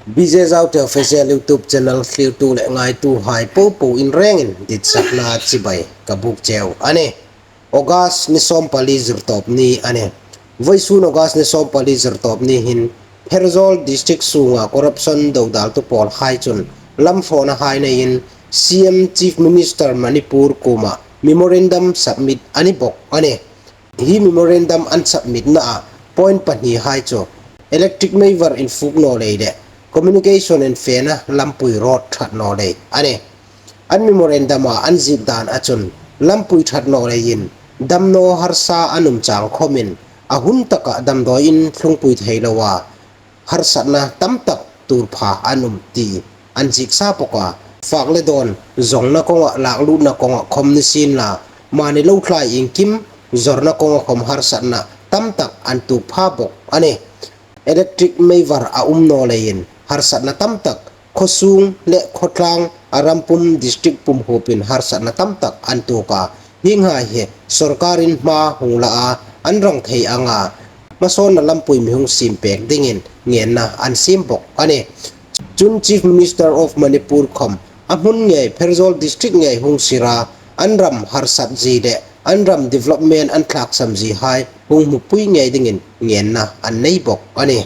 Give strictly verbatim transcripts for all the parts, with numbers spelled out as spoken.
B J Zaute Official YouTube channel thlirtu le ngaituhai popo in rengin ditsakna chibai ka buk cheu a nih. August ni sawmpali Zirtawp ni a nih. Vawisun August ni sawmpali Zirtawp ni hin Pherzawl District sunga corruption dodaltu pawlhai chun lamhrawnahai neiin C M Chief Minister Manipur kuoma memorandum submit a ni bawk a nih. Hi memorandum an submit-na a point pahnihai chu electric meivar infuk naw lei le communication infena lampui road ṭhat naw lei a nih. An memorandum-a an ziek dan a chun lampui ṭhat naw leiin damnaw harsa an um chang khawmin a hun taka damdawiin thlungpui thei loa harsatna tam tak tuor pha an um ti an ziek sa bawk a. Fak le dawn zawngna kawnga laklutna kawnga khawm ni sienla, mani lo thlai iengkim zawrna kawnga khawm harsatna tam tak an tuok pha bawk a nih. Electric meivar a um naw leiin harsatna tam tak khawsung le khawtlang a ram pum district pum huopin harsatna tam tak an tuok a. Hienghai hi sawrkarin hma hung la a, an rang thei anga hmasawnna lampui mi hung siem pek dingin ngenna an siem bawk a nih. Chun Chief Minister of Manipur khawm a hmun ngei Pherzawl District ngei hung sir a, an ram harsat zie le an ram development an tlaksam ziehai hung hmupui ngei dingin ngenna an nei bawk a nih.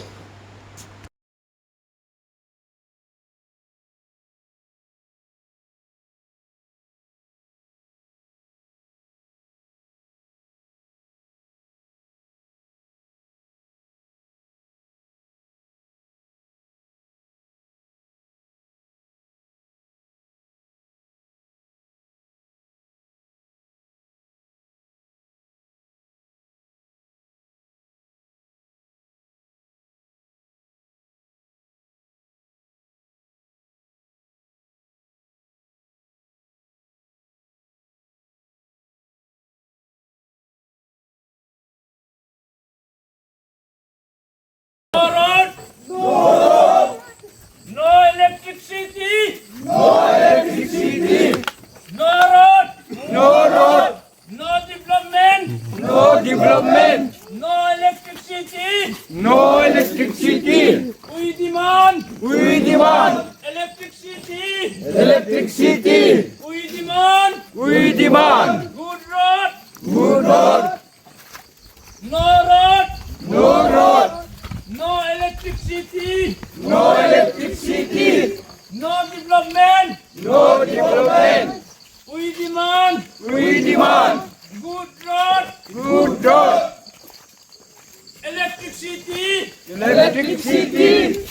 No road. No road. No electricity. No electricity. No road. No road. No development. No development. No electricity. No electricity. We demand. We demand. Electricity. Electricity. We demand. We demand. Good road. Good road. No road. No road. No electricity. No electricity. No development. No development. We demand. We demand. Good road. Good road. Electricity. Electricity.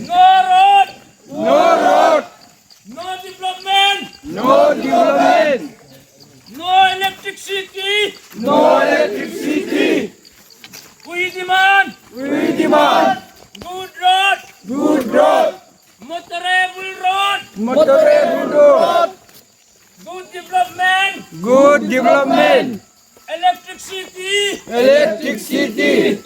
No road. No road. No development. No development. No electricity. No electricity. We demand. We demand. Good road. Good road. Motorable road. Motorable road. Good development. Good development. Electricity. Electricity.